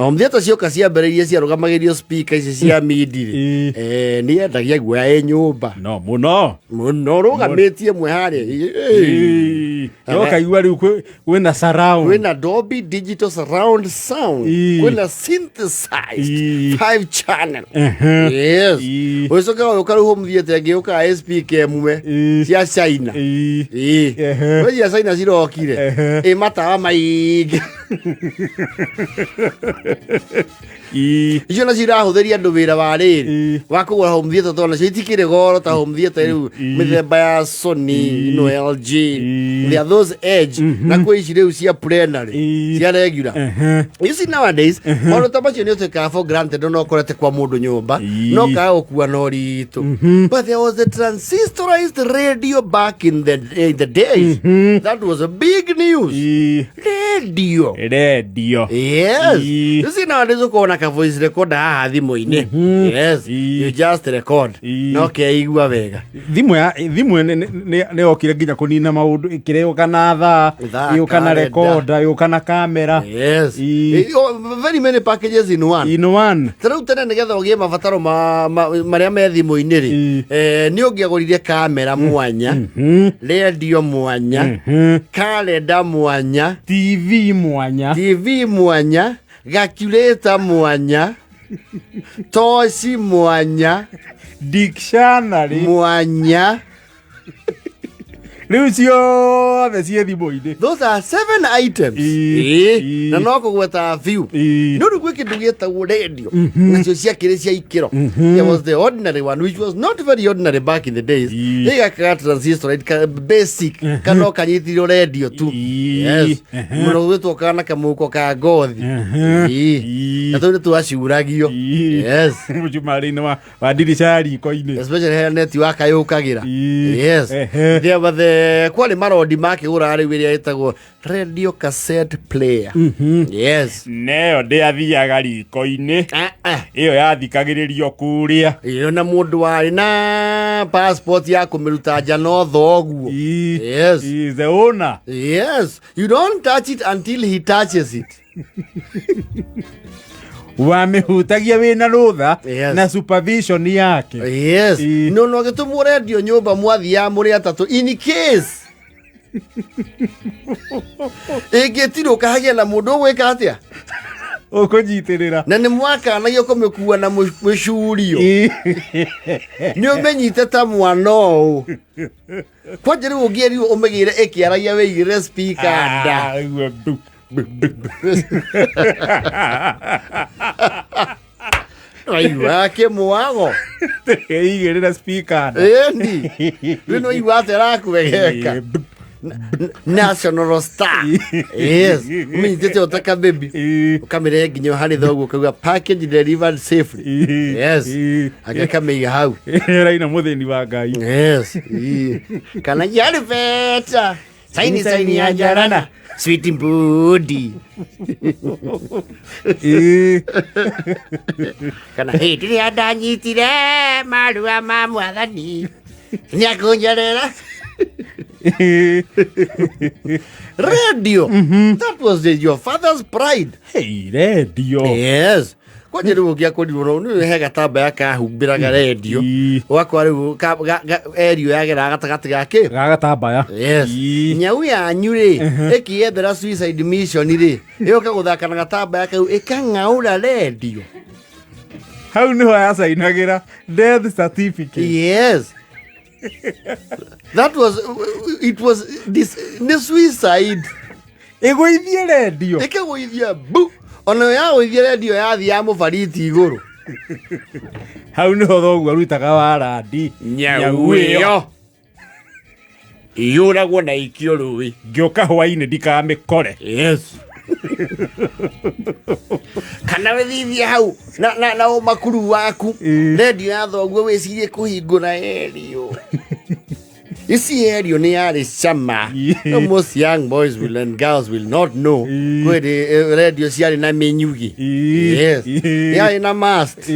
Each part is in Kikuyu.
Home theater cioka ciambĩrĩirie ciarũgamagĩrio speaker ici cia midi rĩ. Eh, nĩ yendagia guoya ĩ nyũmba. No mũno. Mũno rũgamĩtie mwe harĩa. Ĩĩ. No kaigua rĩu kwĩna surround. Kwĩna Dolby Digital Surround Sound. Kwĩna synthesized 5 channel. Yes. Ũgĩcoka ũgĩũka rĩu home theater ĩngĩ yũkaga speaker ĩmwe cia China. Ĩĩ. Kwĩ cia China cirokire. Ĩ matawa maingĩ. Icio nacio irahũthĩria andũ wĩra wa rĩrĩ wa kũgũra home theater tondũ nacio itikĩrĩ goro ta home theater rĩu mĩthemba ya Sony no LG. They are those edge na kwĩ ici rĩu cia plenary, cia regular. You see, nowadays maũndũ ta macio nĩ ũtuĩkaga for granted no ũkorete kwa mũndũ nyũmba no kaga gũkua na ũritũ. But there was a transistorized radio back in the days. That was a big news. Radio. Radio. Yes. You see, nowadays ũkorwo na ka voice recorder haha thimũ-inĩ. Yes. You just record. No keigua wega. Thimũ ya thimũ nĩ yokire nginya kũnina maũndũ, ĩkĩrĩũka na thaa, Thaa, ĩgĩũka na calendar. recorder, ĩgĩũka na kamera. Yes. Oh, very many packages in one. In one. Ta rĩu tene nĩgetha ũgĩe mabataro marĩa me thimũ-inĩ rĩ, nĩ ũngĩagũrire kamera mwanya, rendio mwanya, kalenda mwanya, TV mwanya, TV mwanya, gakuleta mwanya, toci mwanya, dictionary mwanya. Rĩu ciothe ciĩ thimũ-inĩ. Those are seven items. Ĩĩ. Na no kũgweta few. No rĩu gwĩ kĩndũ gĩtagwo radio, nacio ciakĩrĩ cia ikĩro. There was the ordinary one, which was not very ordinary back in the days. Ĩgakaga transistor basic kana ũkanyitirwo radio tu. Yes. Mũno gwĩtwo kana kamũhuko ka ngothi. Na tũu nĩ twacuragio. Yes. Mũcumarĩ-inĩ wa ndirica ya riko-inĩ. Especially harĩa network yũkagĩra. Yes. There were the kwarĩ marondi makĩgũra rĩu ĩrĩa ĩtagwo radio cassette player. Yes. Neyo ndĩathiaga riko-inĩ. Ah, ah. Ĩyo yathikagĩrĩrio kũrĩa. Ĩyo na mũndũ warĩ na passport ya kũmĩruta nja no thoguo. Yes. Ĩĩ, the owner. Yes, you don't touch it until he touches it. Wamĩhutagia wĩna rũtha Yes. na supervision yake. Yes. No gĩtũmwo rendio nyũmba mwathiaga mũrĩ atatũ in case ĩngĩtirũka hagĩe na mũndũ ũgwĩka atĩa? Ũkũnyitĩrĩra. Na nĩ mwakanagio kũmĩkua na mũcurio. Nĩ ũmĩnyite ta mwana ũũ kwanja rĩu ũngĩerirwo ũmĩgĩre ĩkĩaragia wĩigĩrĩre speaker nda. Ah, ũguo bu, bu, bu, bu. Waigua kĩmwago. Ĩigĩrĩra speaker nda. Ĩni rĩu nĩ waigua atĩa rakwegeka. Ĩĩ, bu. National star, yes, ũmĩnyitĩte o ta kabebi, ũkamĩrehe nginya harĩ thoguo ũkauga, "Package delivered safely." Yes, agĩkamĩiga hau. Ĩraina mũthĩni wa Ngai. Yes. Ii. Kana yaribeta saini saini ya njarana sweet mbudi. Kana hĩndĩ ĩrĩa ndanyitire marua ma mwathani nĩakũnjerera radio. That was your father's pride. Hey, radio. Yes, kwanja rĩu ũngĩakorirwo no nĩ he gatambaya kahumbĩraga radio, ũgakora rĩu erio yagera gatagatĩ ga kĩ? Ga gatambaya. Yes. Nyau yanyu rĩ ĩkĩethera suicide mission rĩ, ĩgoka gũthaka na gatambaya kau ĩkang'aũra radio. Hau nĩho yacainagĩra death certificate. Yes, that was it was this nĩ suicide. Ĩgũithie redio. Ĩkĩgũithia bu, ona yagũithia redio yathiĩ ya mũbariti igũrũ. Hau nĩho thoguo arutaga warandi. Nyau ĩyo iyũragwo na ikio rũĩ. Ngĩũka hwainĩ ndikamĩkore. Yes, kana wĩthithie hau na ũmakuru waku redio ya thoguo wĩcirie kũhingũra erio ici. Erio nĩ yarĩ cama. No most young boys will and girls will not know kwĩrĩ redio ciarĩ na mĩnyugi. Yes, yarĩ na mast.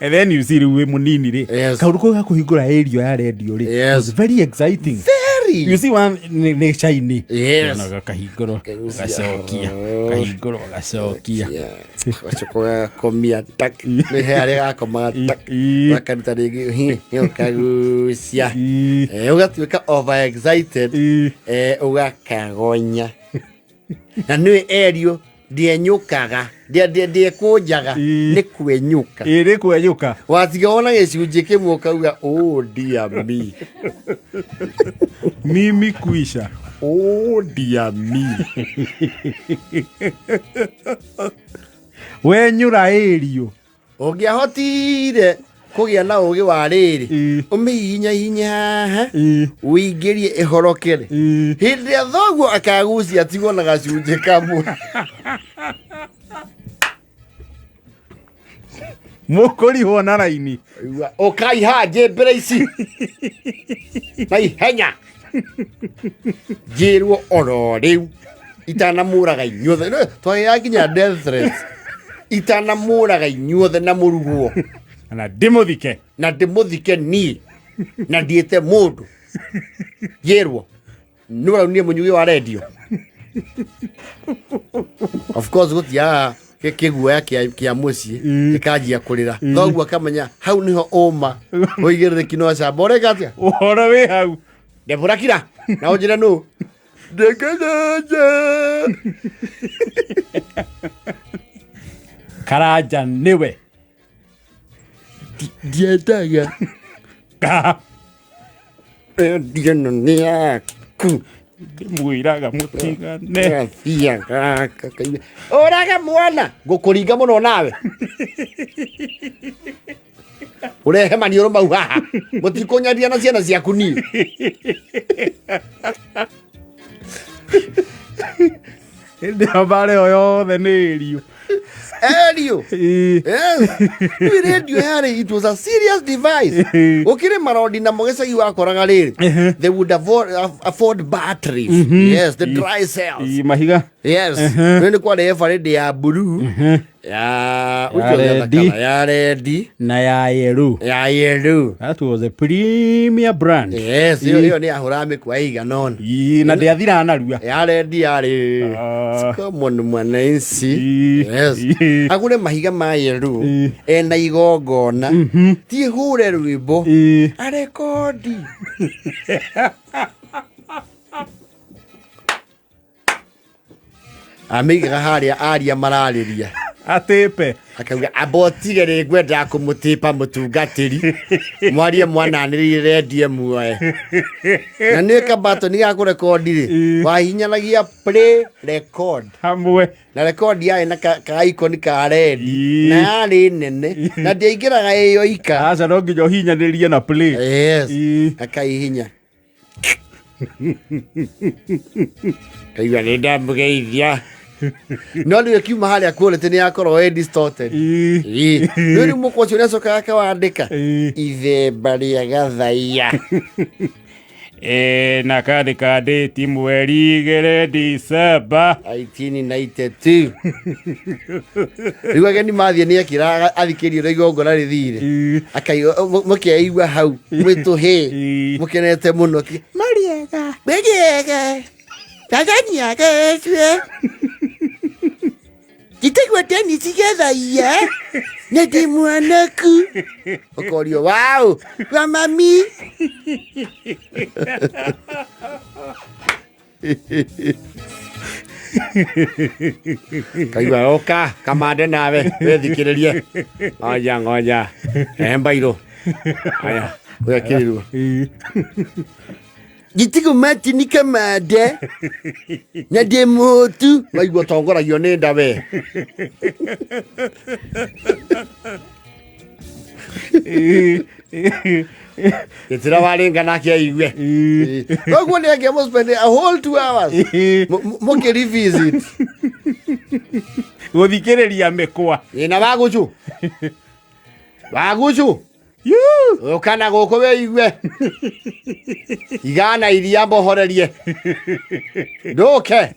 And then you see, rĩu wĩ mũnini rĩ, kaũndũ kau ga kũhingũra ĩrio ya redio rĩ was very exciting. Very. Very. You see one nĩ chaini. Yes. Ona gakahingũrwo Kagucia. gacokia, kahingũrwo gacokia. Gacoka gakomia tak. Nĩ he harĩa gakomaga tak. Gakaruta rĩngĩ hi, ũkagucia. Ũgatuĩka over excited. Ũgakagonya. Na nĩ erio ndienyũkaga, ndĩekũnjaga, nĩ kwenyũka. Ĩ nĩ kwenyũka. Watiga wona gĩcunjĩ kĩmwe ũkauga, oh dear me. Mimi kuisha. Oh dear me. Wenyũra ĩrio. Ũngĩahotire kũgĩa na ũgĩ wa rĩrĩ, ũmĩhihinyahihinye haha, ũingĩrie ĩhorokere. Hĩndĩ ĩrĩa thoguo akagucia atigwo na gacunjĩ kamwe. Mũkũrihwo na raini. Ũkai haha njĩmbĩre ici na ihenya njĩrwo oro rĩu itanamũraga inyuothe. Twagĩaga nginya death threats. Itanamũraga inyuothe na mũrugwo. Na ndĩmũthike. Na ndĩmũthike niĩ na ndiĩte mũndũ. Njĩrwo nĩ ũraunire mũnyugi wa redio. Of course gũtiaga kĩguoya kĩa mũciĩ gĩkanjia kũrĩra. Thoguo akamenya hau nĩho ũma ũigĩrĩrĩki no camba. Ũreka atĩa? Ũhoro wĩ hau. Ndebũra kira na ũnjĩre nũ. Ndekanaja. Karanja nĩwe. Ndiendaga. Ka. Ndio nĩ yaku. Ndĩmwĩraga mũtigane. Gathiaga gakaigua, ũraga mwana ngũkũringa mũno nawe. Ũrehe maniũrũ mau haha. Mũtikũnyaria na ciana ciaku niĩ. Hĩndĩ ĩyo mbara ĩyo yothe nĩ ĩrio. Erio. Yes. Rĩu radio yarĩ, it was a serious device. Gũkĩrĩ marondi namo gĩcagi wakoraga rĩrĩ. They would afford batteries. Yes, the dry cells. Mahiga. Yes. Rĩu nĩ kwarĩ Eveready ya blue. Ya, which was the other red. color? Ya red. Na ya yellow. Ya yellow. That was a premier brand. Yes, ĩyo nĩ yahũraga mĩkwa ĩigana ũna. Na ndĩathiraga narua. Ya red yarĩ common mwananchi. Yes. Agũre mahiga ma yellow ena igongona. Ti hũre rwĩmbo. Arekondi. Amĩigaga harĩa aria mararĩria. Atĩpe. Akauga amba ũtige rĩ ngwendaga kũmũtĩpa mũtungatĩri. Mwarie mwananĩrĩire rendie muoe. Na nĩ kabatoni ga kũrekondi rĩ, wahinyanagia play record. Hamwe. Na rekondi yarĩ na ka icon ka red. Na yarĩ nene. Na ndĩaingĩraga ĩ yoika. Aca no nginya ũhinyanĩrie na play. Yes. Akaihinya. Kaigua nĩ ndamũgeithia. No rĩu ĩkiuma harĩa quality nĩ yakorwo ĩ distorted. Rĩu rĩu mũkwa ũcio nĩacokaga akawandĩka. Ithemba rĩa gathaiya. Na kandĩka date mweri igĩrĩ December. 1992. Rĩu ageni mathiĩ nĩ ekĩra athikĩrĩrio ũrĩa igongona rĩthire. Akaigua, mũkeigua hau, mwĩtũhĩ, mũkenete mũno. Mariega. Mariega. Tanzania gecwe. Njĩtagwo Dennis Gethaiya, na ndĩ mwanaku. Ũkorio, wow, wa mami. Kaigua, oka, kamande nawe, wĩthikĩrĩrie. Ngoja, ngoja. Mbairũ. Aya, ũgekĩrĩrwo. Njĩtagwo Martin Kamande, na ndĩ mũtu. Waigua ũtongoragio nĩ nda we. Gĩtĩra warĩnga nake aigue. Koguo nĩ angĩamũ spend a whole 2 hours. Mũkĩ revisit. Gũthikĩrĩria mĩkwa. Ĩ, na wagucu. Wagucu. Ũka na gũkũ wĩigue. Igana iria mbohorerie. Ndũke.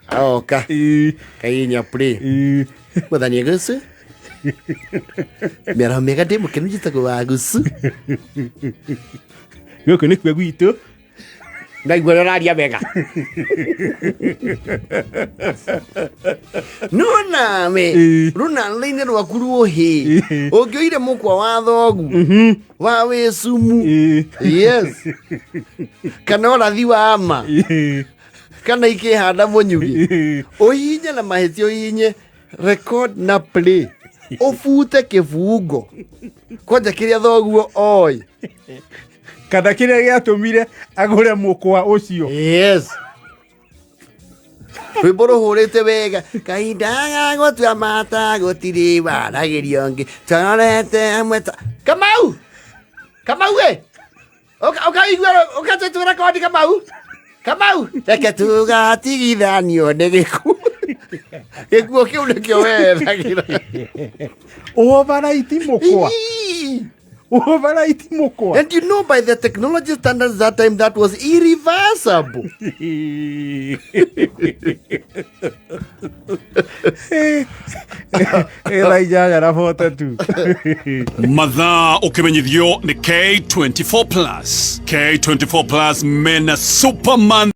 Aoka. Kainya play. Mwathani agucu. Mĩaraho mĩega ndĩ mũkenu njĩtagwo Wagucu. Gũkũ nĩkuo gwitũ. Ndaigua ũrĩa ũraria wega. No nawe rũnana-inĩ rwaku rũhĩ ũngĩoire mũkwa wa thogu wa wĩcumu, yes, kana ũrathi wa ma kana ikĩhanda mũnyugi, ũhihinye na mahĩtia, ũhihinye record na play, ũbute kĩbungo kwanja kĩrĩa thoguo oĩ kana kĩrĩa gĩatũmire agũre mũkwa ũcio. Yes, rwĩmbo rũhũrĩte wega, kahinda ga gũtua mata gũtirĩ waragĩrio ngĩ twarorete hamwe ta Kamau. Kamau ĩ, ũkaigua ũkatũtue rekondi. Kamau, Kamau, reke tugatigithanio nĩ gĩkuũ. Gĩkuũ kĩu nĩkĩo wethagĩra. Ũvaraiti mũkwa. Ii. Ũvaraiti mũkwa. And you know, by the technology standards that time, that was irreversible. Thaa 8:42. Mathaa ũkĩmenyithio nĩ K24 Plus. K24 Plus mena Superman.